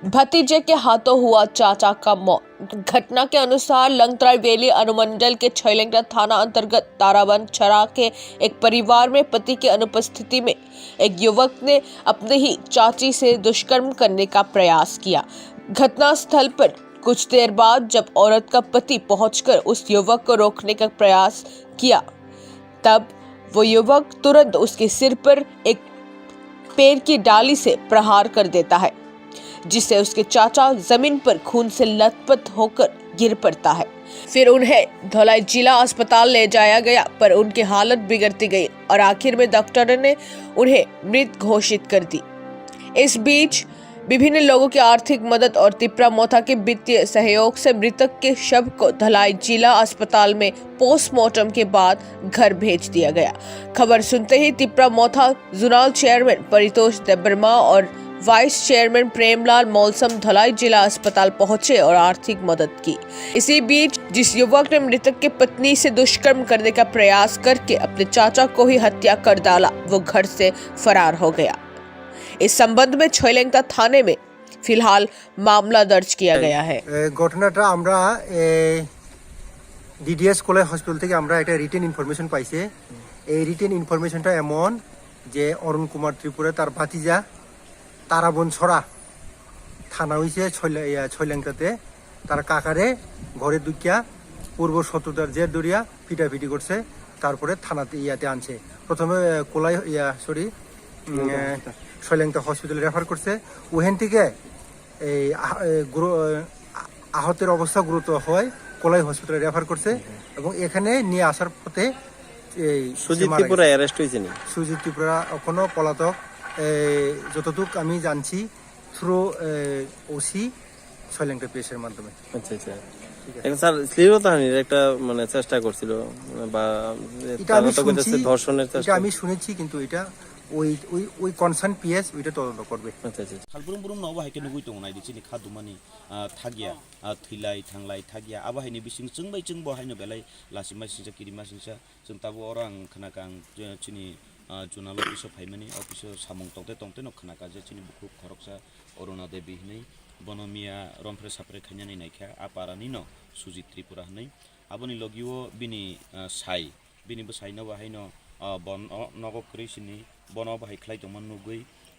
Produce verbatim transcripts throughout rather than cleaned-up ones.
भतीजे के हाथों हुआ चाचा का मौत। घटना के अनुसार लंगत्राई वैली अनुमंडल के छैलेंगटा थाना अंतर्गत ताराबंद छरा के एक परिवार में पति की अनुपस्थिति में एक युवक ने अपने ही चाची से दुष्कर्म करने का प्रयास किया। घटनास्थल पर कुछ देर बाद जब औरत का पति पहुंचकर उस युवक को रोकने का प्रयास किया, तब वो युवक तुरंत उसके सिर पर एक पेड़ की डाली से प्रहार कर देता है, जिससे उसके चाचा जमीन पर खून से लथपथ होकर गिर पड़ता है। फिर उन्हें धलाई जिला अस्पताल ले जाया गया, पर उनकी हालत बिगड़ती गई और आखिर में डॉक्टरों ने उन्हें मृत घोषित कर दी। इस बीच विभिन्न लोगों की आर्थिक मदद और तिप्रा मोथा के वित्तीय सहयोग से मृतक के शव को धलाई जिला अस्पताल में पोस्टमार्टम के बाद घर भेज दिया गया। खबर सुनते ही तिप्रा मोथा जोनल चेयरमैन परितोष देबबर्मा और वाइस चेयरमैन प्रेमलाल मौलसम धलाई जिला अस्पताल पहुंचे और आर्थिक मदद की। इसी बीच जिस युवक ने मृतक की पत्नी से दुष्कर्म करने का प्रयास करके अपने चाचा को ही हत्या कर डाला, वो घर से फरार हो गया। इस संबंध में छैलेंगटा थाने में फिलहाल मामला दर्ज किया गया है। এ, ঘটনাটা আমরা, এ, ডিডিএস কলেজ হসপিটাল থেকে আমরা একটা রিটেন ইনফরমেশন পাইছে। এই রিটেন ইনফরমেশনটা এমন যে অরুণ কুমার ত্রিপুরা তার ভাতিজা তারাবন ছড়া থানা হইছে ছয়লা-, ইয়া, ছয়লাংটাতে। তার কাকারে ঘরে দুকিয়া পূর্ব শত্রুতার জের ধরিয়া পিটাপিটি করছে, তারপরে থানাতে ইয়াতে আনছে। প্রথমে, এ, কোলাই, ইয়া, সরি, উম, এ, ছয়লাংটা হসপিটালে রেফার করছে। ওখান থেকে এই আহ-, এ, গুরু-, এ, আহতের অবস্থা গুরুতর হয়, কোলাই হসপিটালে রেফার করছে এবং এখানে নিয়ে আসার পথে এই সে সুজিত মারা ত্রিপুরা গেছে। অ্যারেস্ট হয়েছে নি? সুজিত ত্রিপুরা এখনো পলাতক। এ, যতটুক আমি জানছি, থ্রু ওসি ছয়লাংটা পিএসের মাধ্যমে। আচ্ছা, আচ্ছা। ঠিক আছে। এখন স্যার, শ্লীলতাহানির একটা, মানে, চেষ্টা করছিল, বা এটা আমি তারা তো শুনছি, কইতেছে ধর্ষণের এটা চেষ্টা। আমি শুনেছি, কিন্তু এটা ওই, ওই, ওই কনসার্ন পিএস ওইটা তদন্ত করবে। আচ্ছা, আচ্ছা। Salbrum brum no obo hai khe nugui tongo, nai di chini kha dumani, ah, thagya, ah, thwilai thanglai thagya, abo hai ni bising chwng bai chwng bo hai no belai lachima singcha kirima singcha. Chwng tabuk oro ang khna kha, ang, eh, chini, ah, zonal office o phaimani, office o samung tongte tongte no khna kha je chini bukhuk khoroksa Aruna Devi hinwi, bono miya rompre sapre khainani naikha, a para ni no Sujit Tripura hinwi. Aboni logi o bini, ah, sai, bini bwsai no bo haino, ah, bo no-, nogo kwrwi sini, bono bo hai khlai tongma nugwi,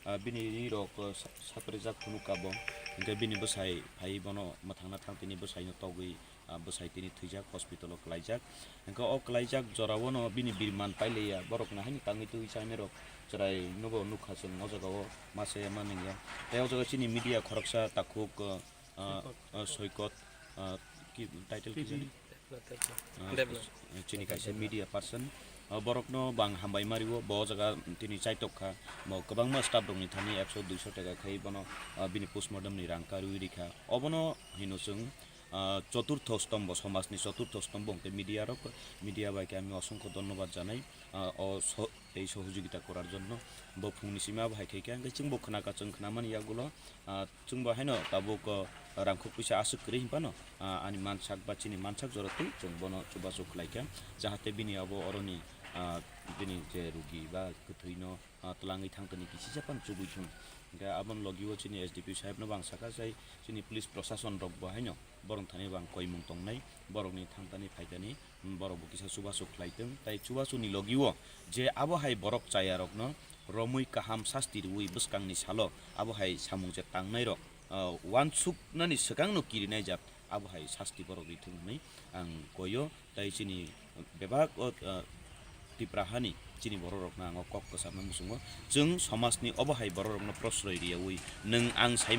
ah, bini rok, ah, sa-, sapre jak phunuk ka bo, hinkhe bini bwsai phai bono mwthangna thang tini bwsai no togwi, ah, bwsai tini thwijak, hospital o kwlaijak. Hinkhe o kwlaijak jora o no bini birman pailaiya, borok no haino tangwi twi chainairok chwrai no bo nukha chwng o jaga o masa ya manwi ya. Tei o jaga chini media khoroksa takhuk, ah, ah, Soikot, ah, ki title ki jani? Ah, chini kaisa media person. Ah, borok no bo ang hambai ma rio, bo o jaga tini chaitok kha, bo kwbangma staff rok ni thani ekso duiso taka khai bono, ah, bini postmortem ni rang karwi rikha. Obono hino chwng ah, choturtho stombo, somajni choturtho stombo hwnkhe media rok, media bai khe ami osongkho dhonnobad janai, ah, o so-, tei sohojogita korar jonno. Bo phungni simi abo hai khai khe, hwnkhe chwngbo khna kha, chwng khna mani yagulo, ah, chwngbo haino tabuk, ah, rangkhok puisa aswk kwrwi hinphano, ah, ani mansak ba chini mansak jora twi chwng bono chubachu khlai kha, jahate bini abo oroni, ah, bini je rugi ba kwthwino, ah, twlangwi thangtani kisisa phano chubui thung. Hwnkhe aboni logi o chini S D P saheb no bo ang sakha, sai chini police prosason rok bo haino borok thani bo ang koimung tongnai, borok ni thangtani phaitani, mm, borok bo kisa chubachu khlai tong. Tai chubachu ni logi o je abo hai borok chaya rok no romwi kaham sasti rwui bwskang ni salo abo hai samung je tangnai rok, ah, uansuk nani swkang no kirinai jak. Abo hai sasti borok rithwng hwnwi ang koio, tai chini bebak o, ah, Tipra hani chini borok rokno ang o kok kwchapna muchungo. Chwng somajni obo hai borok rokno prosroi riyaui nwng ang sai